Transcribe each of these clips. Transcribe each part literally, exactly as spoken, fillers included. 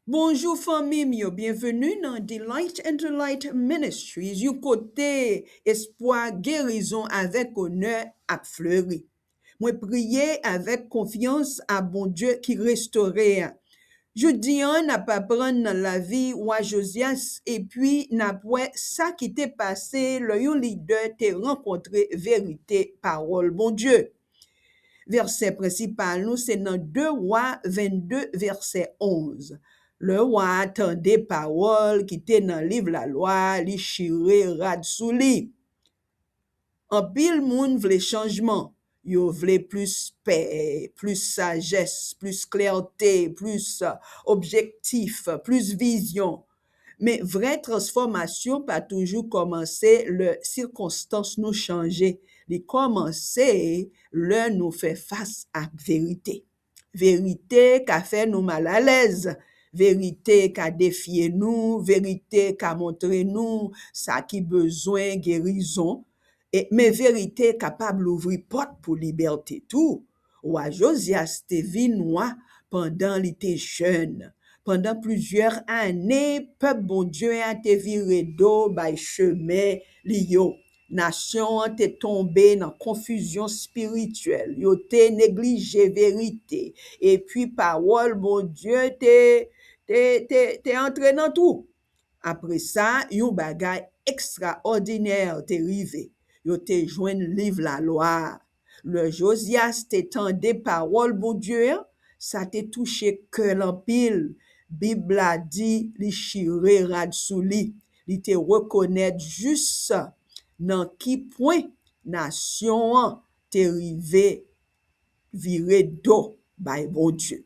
Bonjou fanmi m yo, byenveni nan Delight and Delight Ministries, yon kote espwa, gerizon avèk onè ap fleri. Mwen priye avèk konfyans a Bondye ki restore a. Jodi a, n ap aprann nan lavi wa Jozyas, epi n ap wè sa ki te pase lè yon lidè te rankontre verite pawòl Bondye. Vèsè prensipal nou se nan de Wa vennde, vèsè onz. Lè wa a tande pawòl ki te nan liv Lalwa a, li chire rad sou li. Anpil moun vle chanjman. Yo vle plis pè, plis sajès, plis klète, plis, eh, objektif, plis vizyon. Men vrè transfòmasyon pa toujou kòmanse lè sikonstans nou chanje. Li kòmanse lè nou fè fas ak verite. Verite ka fè nou malalèz. Verite ka defye nou. Verite ka montre nou sa ki bezwen gerizon. E, men verite kapab louvri pòt pou libète tou. Wa Jozyas te vin wa pandan li te jèn. Pandan plizyè ane, pèp Bondye a te vire do bay chemen li yo. Nasyon an te tonbe nan konfizyon espirityèl. Yo te neglije verite. Epi pawòl Bondye te, te, te, te antre nan twou. Apre sa, yon bagay ekstraòdinè te rive. Yo te jwenn liv Lalwa a. Lè Jozyas te tande pawòl Bondye a, sa te touche kè l anpil. Bib la di li chire rad sou li. Li te rekonèt jis nan ki pwen nasyon an te rive vire do bay Bondye.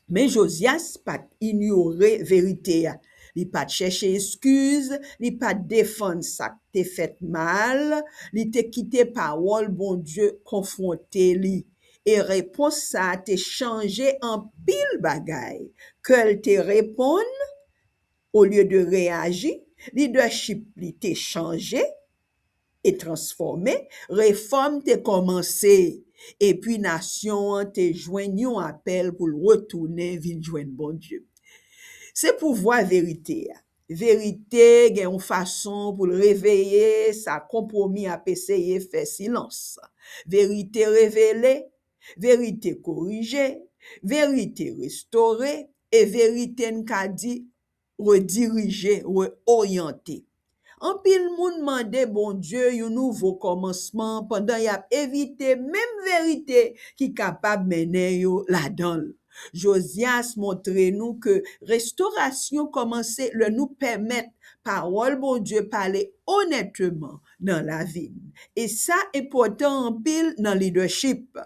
Men Jozyas pa t inyore verite a. Li pa t chèche eskiz, li pa t defann sa k te fèt mal, li te kite pawòl Bondye konfwonte li. E repons sa a te chanje anpil bagay. Kè l te reponn, olye de reyaji, lidèchip li te chanje e transfòme, refòm te kòmanse, epi nasyon an te jwenn yon apèl pou l retounen vin jwenn Bondye. Se pouvwa verite a. Verite gen yon fason pou l reveye sa konpwomi ap eseye fè silans. Verite revele, verite korije, verite restore, e verite n ka di redirije, reoryante. Anpil moun mande Bondye yon nouvo kòmansman pandan y ap evite menm verite ki kapab mennen yo ladan l. Jozyas montre nou ke restorasyon kòmanse lè nou pèmèt pawòl Bondye pale onèteman nan lavi n. E sa enpòtan anpil nan lidèchip.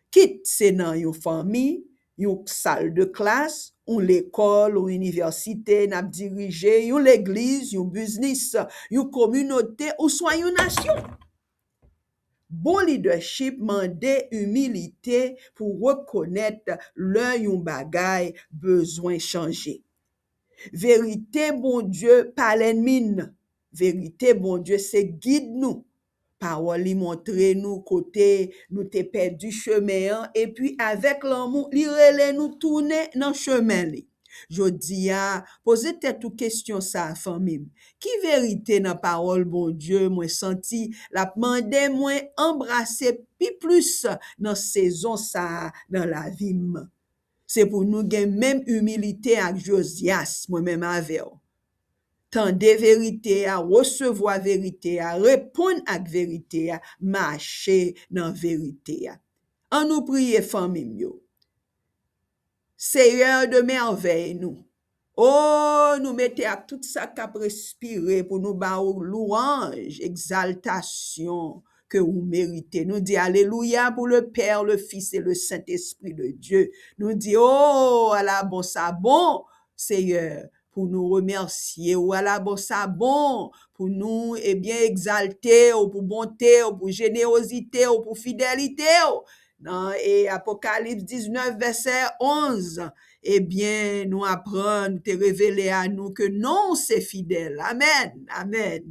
Kit se nan yon fanmi, yon sal de klas, yon lekòl, yon inivèsite n ap dirije, yon legliz, yon biznis, yon kominote, oswa yon nasyon. Bon lidèchip mande imilite pou rekonèt lè yon bagay bezwen chanje. Verite Bondye pa lènmi n. Verite Bondye se gid nou. Pawòl li montre nou kote nou te pèdi chemen an, epi avèk lanmou, li rele nou tounen nan chemen li. Jodi a, poze tèt ou kesyon sa a, fanmi m. Ki verite nan pawòl Bondye mwen santi l ap mande mwen anbrase pi plis nan sezon sa a nan lavi m? Se pou nou gen menm imilite ak Jozyas, mwen menm avè w. Tande verite a, resevwa verite a, reponn ak verite a, mache nan verite a. Ann nou priye, fanmi m yo. Seyè de mèvèy nou. O, nou mete ak tout sa k ap respire pou nou ba w lwanj, egzaltasyon ke ou merite. Nou di alelouya pou le Père, le Fils et le Saint-Esprit de Dieu. Nou di, o, ala bon sa bon, Seyè, pou nou remèsye w, ala bon sa bon, pou nou, ebyen, egzalte w, pou bonte w, pou jenewozite w, pou fidelite w. Nan, e, Apokalips diznèf, vèsè onz, ebyen, nou aprann, ou te revele a nou ke non w se fidèl. Amèn, amèn.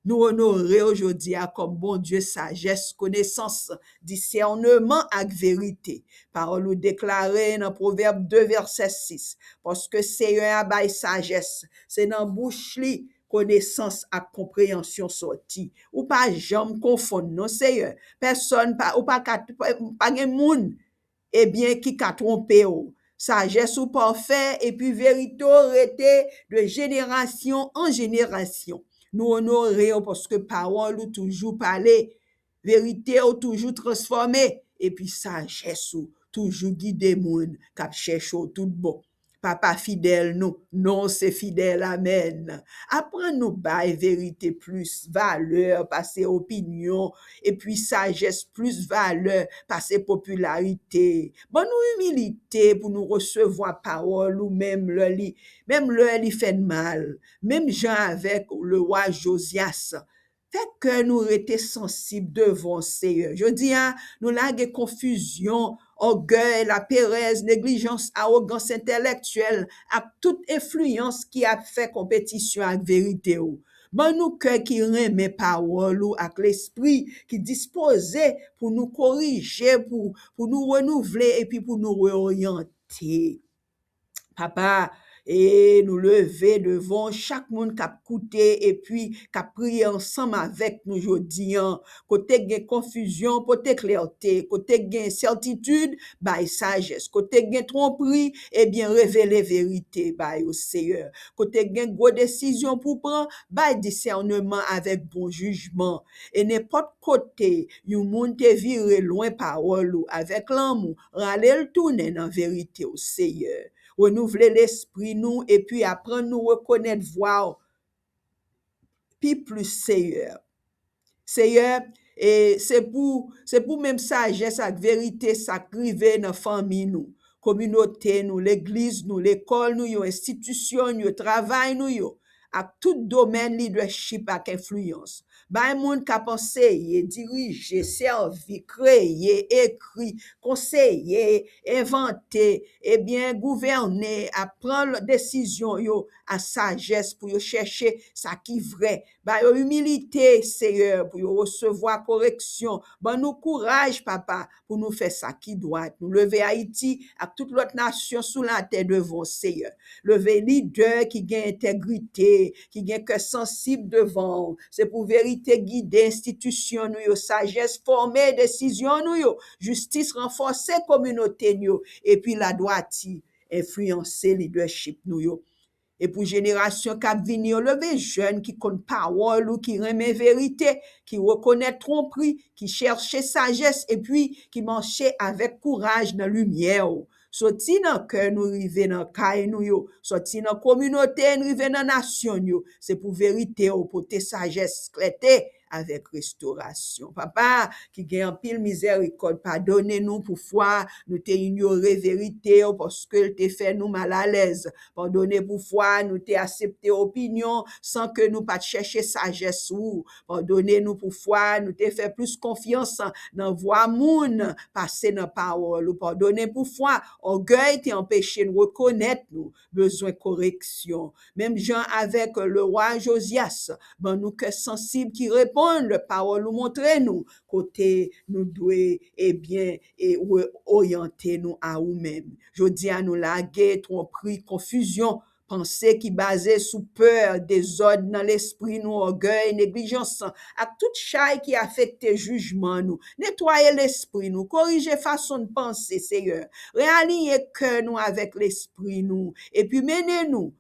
Nou onore w jodi a kòm Bondye sajès, konesans, disèneman ak verite. Pawòl ou deklare nan Pwovèb de vèsè sis, paske Seyè a bay sajès, se nan bouch li konesans ak konpreyansyon sòti. Ou pa janm konfonn non, Seyè. Pèsòn pa, ou pa ka, pa gen moun, ebyen, ki ka twonpe w. Sajès ou pafè, epi verite w rete de jenerasyon an jenerasyon. Nou onore w paske pawòl ou toujou pale, verite w toujou transfòme, epi sajès ou toujou gide moun k ap chèche w tout bon. Papa fidèl nou, non w se fidèl, amèn. Aprann nou bay verite plis valè pase opinyon, epi sajès plis valè pase popilarite. Ban nou imilite pou nou resevwa pawòl ou menm lè li, menm lè li fè n mal. Menm jan avèk lewa Jozyas, fè kè nou rete sansib devan w, Seyè. Jodi a, nou lage konfizyon, ògèy, laperèz, neglijans, awogans entèlektyèl ak tout enfliyans ki ap fè konpetisyon ak verite w. Ban nou kè ki renmen pawòl ou ak lespri ki dispoze pou nou korije, pou, pou nou renouvle epi pou nou reoryante. Papa, e nou leve devan w chak moun k ap koute epi k ap priye ansanm avèk nou jodi a. Kote gen konfizyon, pote klète. Kote gen sètitid, bay sajès. Kote gen twonpri, ebyen, revele verite ba yo, Seyè. Kote gen gwo desizyon pou pran, bay disèneman avèk bon jijman. E nenpòt kote yon moun te vire lwen pawòl ou avèk lanmou, rale l tounen nan verite w, Seyè. Renouvle lespri nou epi aprann nou rekonèt vwa w pi plis, Seyè. Seyè, e se pou, se pou menm sajès ak verite sa k rive nan fanmi nou, kominote nou, legliz nou, lekòl nou yo, enstitisyon nou yo, travay nou yo, ak tout domèn lidèchip ak enfliyans. Bay moun k ap anseye, dirije, sèvi, kreye, ekri, konseye, envante, ebyen, gouvène, ap pran desizyon yo ak sajès pou yo chèche sa ki vrè. Ba yo imilite, Seyè, pou yo resevwa koreksyon. Ban nou kouraj, Papa, pou nou fè sa ki dwat. Nou leve Ayiti ak tout lòt nasyon sou latè devan w, Seyè. Leve lidè ki gen entegrite, ki gen kè sansib devan w. Se pou verite gide enstitisyon nou yo, sajès fòme desizyon nou yo, jistis ranfòse kominote nou yo, epi ladwati enfliyanse lidèchip nou yo. E pou jenerasyon k ap vini yo, leve jèn ki konn pawòl ou, ki renmen verite, ki rekonèt twonpri, ki chèche sajès, epi ki mache avèk kouraj nan limyè w. Soti nan kè nou rive nan kay nou yo, soti nan kominote n rive nan nasyon n yo, se pou verite w pote sajès, klète avèk restorasyon. Papa, ki gen anpil mizèrikòd, padone nou pou fwa nou te inyore verite w paske l te fè nou malalèz. Padone pou fwa nou te aksepte opinyon san ke nou pa t chèche sajès ou. Padone nou pou fwa nou te fè plis konfyans nan vwa moun pase nan pawòl ou. Padone pou fwa ògèy te anpeche n rekonèt nou bezwen koreksyon. Menm jan avèk lewa Jozyas, ban nou kè sansib ki reponn lè pawòl ou montre nou kote nou dwe, ebyen, e, re-, oryante nou a ou menm. Jodi a, nou lage twonpri, konfizyon, panse ki baze sou pè, dezòd nan lespri nou, ògèy, neglijans, ak tout chay ki afekte jijman nou. Netwaye lespri nou, korije fason n panse, Seyè. Realiyen kè nou avèk lespri nou, epi mennen nou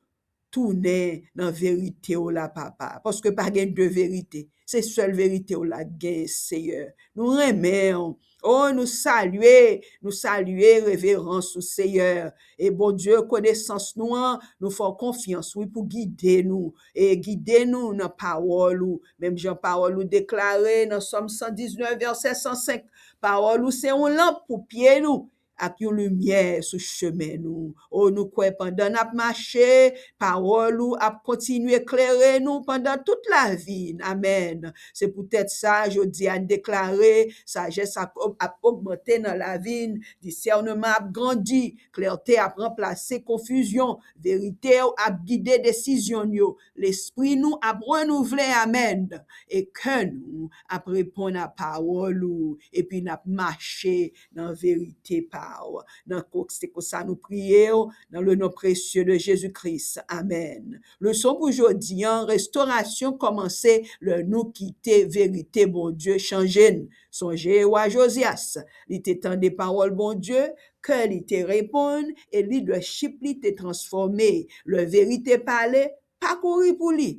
tounen nan verite w la, Papa. Paske pa gen de verite. Se sèl verite w la k gen, Seyè. Nou renmen w. O, nou salye, nou salye reverans ou, Seyè. E Bondye, konesans nou an, nou fè w konfyans, wi, pou gide nou. E gide nou nan pawòl ou. Menm jan pawòl ou deklare nan Sòm san diznèf, vèsè san senk, pawòl ou se yon lanp pou pye nou ak yon limyè sou chemen nou. O, nou kwè pandan n ap mache, pawòl ou ap kontinye klere nou pandan tout lavi n. Amèn. Se poutèt sa, jodi a, n deklare, sajès ap, ap ogmante nan lavi n, disèneman ap grandi, klète ap ranplase konfizyon, verite w ap gide desizyon n yo, lespri nou ap renouvle, amèn, e kè nou ap reponn a pawòl ou, epi n ap mache nan verite pa w. Nan ko-, se konsa nou priye w, dans le nom précieux de Jésus-Christ. Amèn. Leson pou jodi an, restorasyon kòmanse lè nou kite verite Bondye chanje n. Sonje wa Jozyas, li te tande pawòl Bondye, kè li te reponn, e lidèchip li te transfòme. Lè verite pale, pa kouri pou li.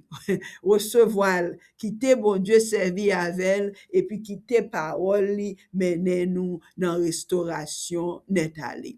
Resevwa l, kite Bondye sèvi avè l, epi kite pawòl li mennen nou nan restorasyon nèt ale.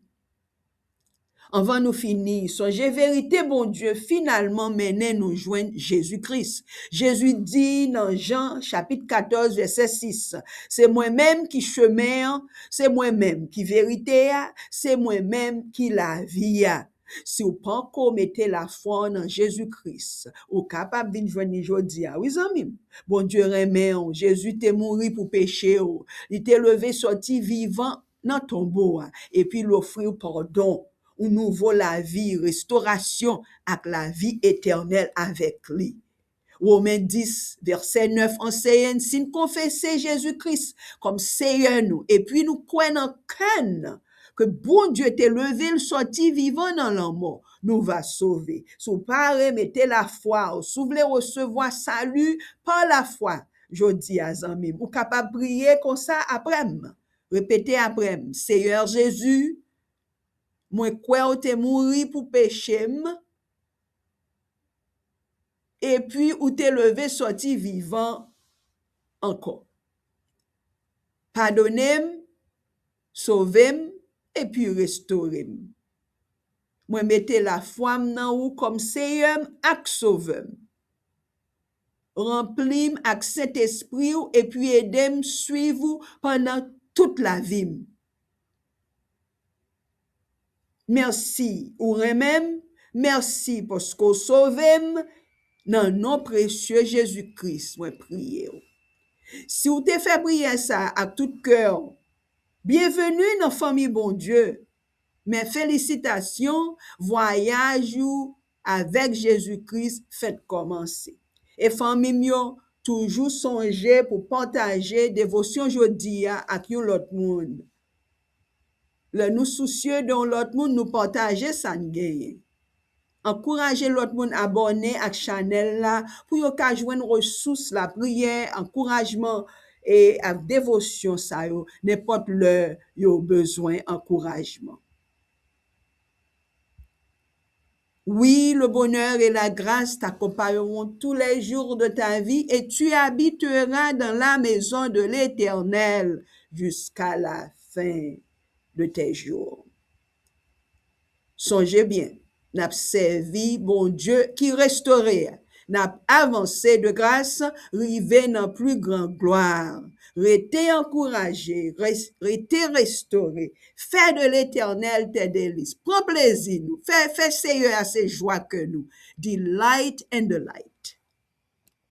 Anvan nou fini, sonje verite Bondye finalman mennen nou jwenn Jezi Kris. Jezi di nan Jan chapit katòz vèsè sis, "Se mwen menm ki chemen an, se mwen menm ki verite a, se mwen menm ki lavi a." Si w panko mete lafwa w nan Jezi Kris, ou kapab vin jwenn li jodi a, wi, zanmi m. Bondye renmen w. Jezi te mouri pou peche w. Li te leve sòti vivan nan tonbo a, epi l ofri w padon, yon nouvo lavi, restorasyon ak lavi etènèl avèk li. Women dis, vèsè nèf anseye n, si n konfese Jezi Kris kòm Seyè nou, epi nou kwè nan kè n ke Bondye te leve l sòti vivan nan lanmò, nou va sove. Si w pare mete lafwa w, si w vle resevwa sali pa lafwa, jodi a, zanmi m, ou kapab priye konsa apre m. Repete apre m, Seyè Jezi, mwen kwè w te mouri pou peche m, epi ou te leve sòti vivan ankò. Padone m, sove m, epi restore m. Mwen mete lafwa m nan ou kòm Seyè m ak Sovè m. Ranpli m ak Sentespri w epi ede m swiv ou pandan tout lavi m. Mèsi, ou renmen m. Mèsi paske w sove m. Nan non presye Jezi Kris, mwen priye w. Si w te fè priyè sa a ak tout kè w, byenveni nan fanmi Bondye. Men felisitasyon, vwayaj ou avèk Jezi Kris fèk kòmanse. E fanmi m yo, toujou sonje pou pataje devosyon jodi a ak yon lòt moun. Lè nou sousye de yon lòt moun, nou pataje sa n genyen. Ankouraje lòt moun abòne ak chanèl la pou yo ka jwenn resous, lapriyè, ankourajman e ak devosyon sa yo, nenpòt lè yo bezwen ankourajman. Oui, le bonheur et la grâce t'accompagneront tous les jours de ta vie et tu habiteras dans la maison de l'Éternel jusqu'à la fin de tes jours. Sonje byen, n ap sèvi Bondye ki restore a. N ap avanse de gras, rive nan pli gran glwa. Rete ankouraje, res-, rete restore. Fè de Letènèl tè delis. Pran plezi nou. Fè, fè Seyè a se jwa kè nou. Delight in the light.